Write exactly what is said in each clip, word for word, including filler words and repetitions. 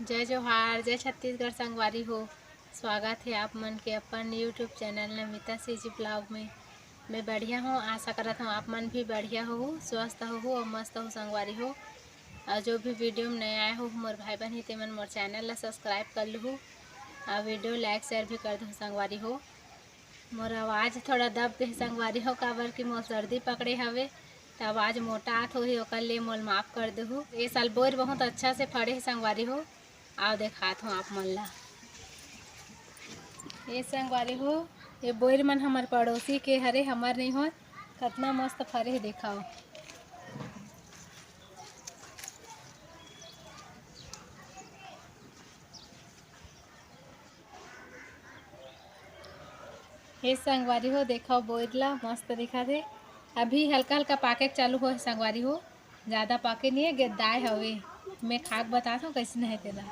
जय जोहार, जय छत्तीसगढ़ संगवारी हो। स्वागत हे आप मन के अपन YouTube channel Namita CG blog में। मैं बढ़िया हूँ, आशा करत हूँ आप मन भी बढ़िया होहू, स्वस्थ होहू और मस्त हो संगवारी हो। और जो भी वीडियो में नया आए हो मोर भाई बहन ही, ते मन मोर चैनल ला सब्सक्राइब कर लूहू और वीडियो लाइक शेयर भी कर दो संगवारी हो। मोर आवाज़ थोड़ा दब गे हे संगवारी हो, काबर कि मोर सर्दी पकड़े हवे, त आवाज़ मोटा आत होही, ओकर लिए मोल माफ़ कर देहू। ए साल बोर बहुत अच्छा से फरे हे संगवारी हो। आओ देखात हूँ आप मन ला। ए संगवारी हो, ये बोर मन हमर पड़ोसी के हरे, हमर नहीं हो। कतना मस्त फरे हे, देखाओ। हे संगवारी हो, देखो बोर ला, मस्त दिखत हे। अभी हल्का हल्का पाके के चालू हो हे संगवारी हो, ज़्यादा पाके नहीं हे, गेदाय हवे। मैं खा के बतात हूँ कैसन हे तेला।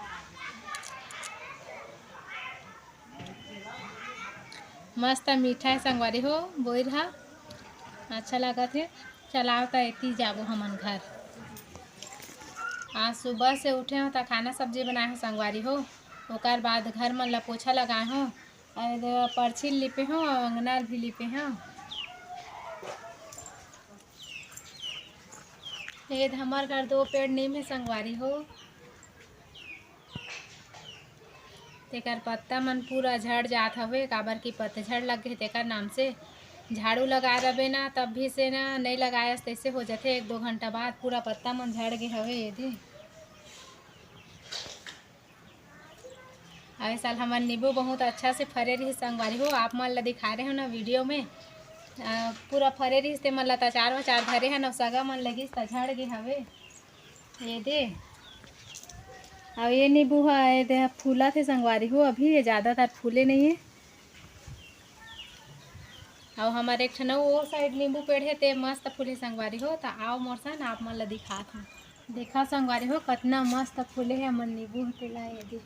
मस्त मीठा हे संगवारी हो बोर हा, अच्छा लागत हे। चलाओ त एती जाबो हमन घर। आज सुबह से उठे हो त खाना सब्जी बनाए हो संगवारी हो, ओकर बाद घर मन ला पोछा लगाए हो, और परछी लिपे हो, अंगना भी लिपे हो। ये हमर घर दो पेड़ नीम हे संगवारी हो, तेकर पत्ता मन पूरा झड़ जात हवे, काबर कि पतझड़ लग गे तेकर नाम से। झाड़ू लगाए रबे ना, तब भी से ना नहीं लगायस तैसे हो जाथे, एक दो घंटा बाद पूरा पत्ता मन झड़ गे हवे। ये दे, अउ ए साल हमर नींबू बहुत अच्छा से फरे रहिस संगवारी हो, आप मन ला दिखा रहे हो ना वीडियो में। अ, पूरा फरे रहिस ते मन ला त अचार वचार धरे हन, अउ सगा मन लगिस त झड़ गे हवे। ये दे, अउ ये नींबू ह, ये दे फूलत हे संगवारी हो, अभी ये ज़्यादातर फूले नहीं है। अउ हमर एक ठन अउ ओ साइड नींबू पेड़ हे, ते मस्त फूले संगवारी हो, त आओ मोर संग आप मन ला दिखात हूँ। देखा संगवारी हो, कतना मस्त फूले हे हमर नींबू ह, तेला ये दे।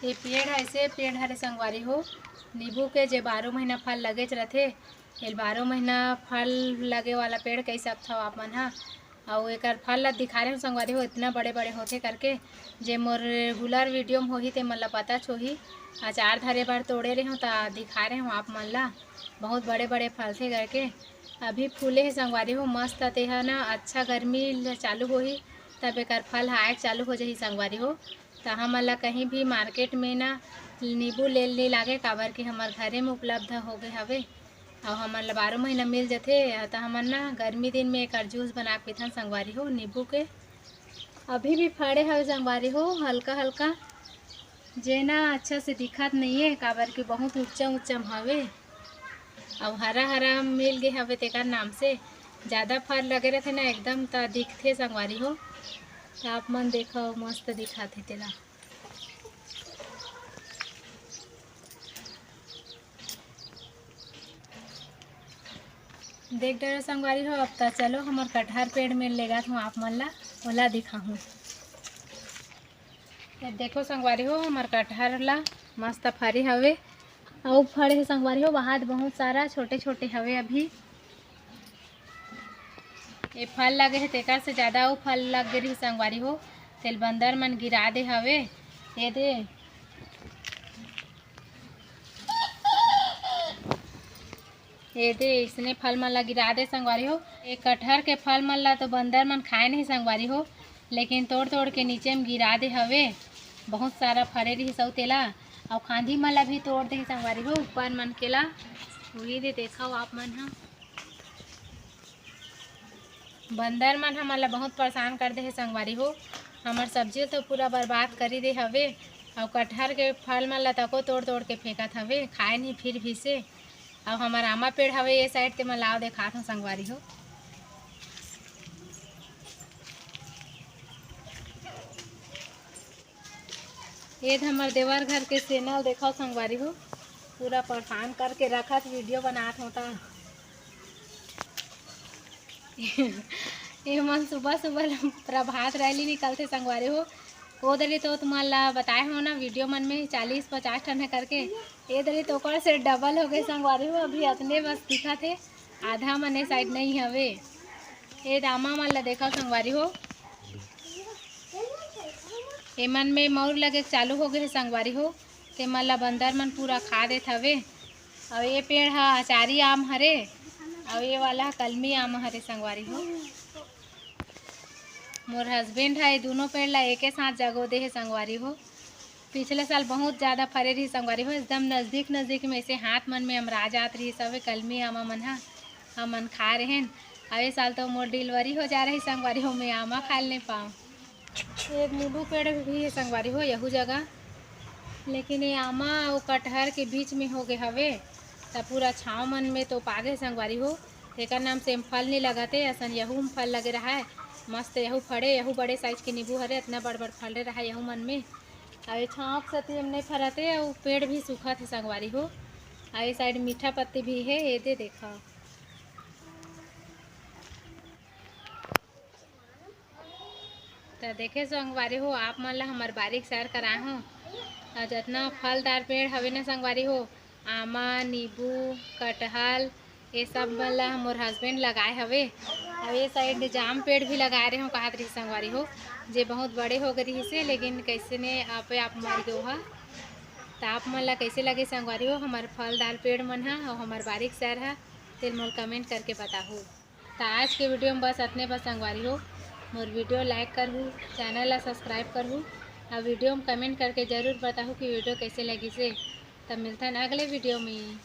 ये पेड़ ह, ऐसे पेड़ हरे संगवारी हो, नींबू के जे बारह महीना फल लगेच रथे, ये बारह महीना फल लगे वाला पेड़ कह सकथव आप मन ह। अउ एकर फल ला दिखा रहे हो संगवारी हो, इतना बड़े बड़े होथे करके। जे मोर रेगुलर वीडियो में होही ते मन ला पता होही, अचार धरे बर तोड़े रहे हो त दिखा रहे हो आप मन ला, बहुत बड़े बड़े फल थे करके। अभी फूले हे संगवारी हो, मस्त तेहा ना अच्छा गर्मी ल चालू होही तब एकर फल ह आए चालू हो जाही संगवारी हो। त हमन ला कहीं भी मार्केट में ना नींबू ले नी लागे, काबर कि हमर घरे में उपलब्ध हो गए हवे। अउ हमन ला बारह महीना मिल जथे, त हमन ना गर्मी दिन में एकर जूस बना के पीथन संगवारी हो, नींबू के। अभी भी फड़े हवे संगवारी हो, हल्का हल्का, जे ना अच्छा से दिखत नहीं है, काबर कि बहुत ऊंचा ऊंचा में हवे। अउ हरा हरा मिल गे हवे तेकर नाम से। ज़्यादा फल लगे रथे ना एकदम, त दिखथे संगवारी हो। त आप मन देखो, मस्त दिखत हे तेला। देख डरे संगवारी हो, अब त चलो हमर कटहर पेड़ में लेगत हूँ आप मन ला, ओला दिखाहूँ। ये देखो संगवारी हो, हमर कटहर ला मस्त फरे हवे, अउ फड़े हे संगवारी हो, बाहर बहुत सारा छोटे छोटे हवे अभी। ये फल लगे हे, तेकर से ज़्यादा अउ फल लग गे रही संगवारी हो, तेल बंदर मन गिरा दे हवे। ये दे, ये दे, इसने फल मन ला गिरा दे संगवारी हो। ये कटहर के फल मन ला तो बंदर मन खाए नहीं संगवारी हो, लेकिन तोड़ तोड़ के नीचे में गिरा दे हवे। बहुत सारा फरे रहिस अउ तेला, अउ खांधी मन ला भी तोड़ दे संगवारी हो, ऊपर मन के ला। वही दे, देखो आप मन ह। बंदर मन हमन ला बहुत परेशान कर दे हे संगवारी हो। हमर सब्जी तो पूरा बर्बाद करी दे हवे, अउ कटहर के फल मन ला तको तोड़ तोड़ के फेंकत हवे, खाए नहीं फिर भी से। अउ हमर आमा पेड़ हवे ये साइड, ते मन लाव देखात हूँ संगवारी हो। ये हमर देवर घर के सेना ल देखो संगवारी हो, पूरा परेशान करके रखत, वीडियो बनात होता। ये मन सुबह सुबह ल प्रभात रैली निकलथे संगवारी हो। ओ दरी तो तुमन ला बताए हो ना वीडियो मन में, चालीस पचास ठन है करके, ये दरी तो ओकर से डबल हो गए संगवारी हो। अभी अतने बस दिखत हे, आधा मन ए साइड नहीं हवे। ए दामा मन ला देखा संगवारी हो, एमन में मौर लगे चालू हो गए हे संगवारी हो। ते मन ला बंदर मन पूरा खा देत हवे। अउ ये पेड़ ह अचारी आम हरे, अउ ये वाला ह कलमी आम हरे संगवारी हो। मोर हस्बैंड ह ये दोनों पेड़ ला एके साथ जगो दे हे संगवारी हो। पिछले साल बहुत ज़्यादा फरे रही संगवारी हो, एकदम नज़दीक नज़दीक में ऐसे हाथ मन में अमरा जात रही सवे कलमी आमा मन ह, हमन खा रहेन। अउ ये साल तो मोर डिलीवरी हो जा रही संगवारी हो, मैं आमा खाए नहीं पाऊँ। ये नींबू पेड़ भी है संगवारी हो यहू जगह, लेकिन ये आमा अउ कटहर के बीच में हो गए हवे, त पूरा छाँव मन में तो पागे संगवारी हो। एकर नाम से फल नहीं लगत हे, असन यहू में फल लगे रहा है। मस्त यहू फड़े, यहू बड़े साइज के नींबू हरे, इतना बड़ बड़ फल रहा है यहू मन में। अउ ये छाँव के सेती हम नहीं फरत हे, अउ पेड़ भी सूखत हे संगवारी हो। अउ ये साइड मीठा पत्ती भी है, ये दे देखा। त देखे संगवारी हो, आप मन ला हमर बारी के सैर कराए हूँ। अउ जितना फलदार पेड़ हवे ना संगवारी हो, आमा, नींबू, कटहल, ये सब मन ला मोर हस्बैंड लगाए हवे। अउ ये साइड जाम पेड़ भी लगाए रहे हूँ, कहत रही संगवारी हो, जे बहुत बड़े हो गए रही से, लेकिन कैसे ने आपे आप मर गए हा। त आप मन ला कैसे लगे संगवारी हो हमर फलदार पेड़ मन हा अउ हमर बारी के सैर हा, तेल मोर कमेंट करके बताहू। त आज के वीडियो में बस अतने बस संगवारी हो। मोर वीडियो लाइक करहू, चैनल ला सब्सक्राइब करहू, अउ वीडियो में कमेंट करके जरूर बताहू कि वीडियो कैसे लगी से। तब मिलथन अगले वीडियो में।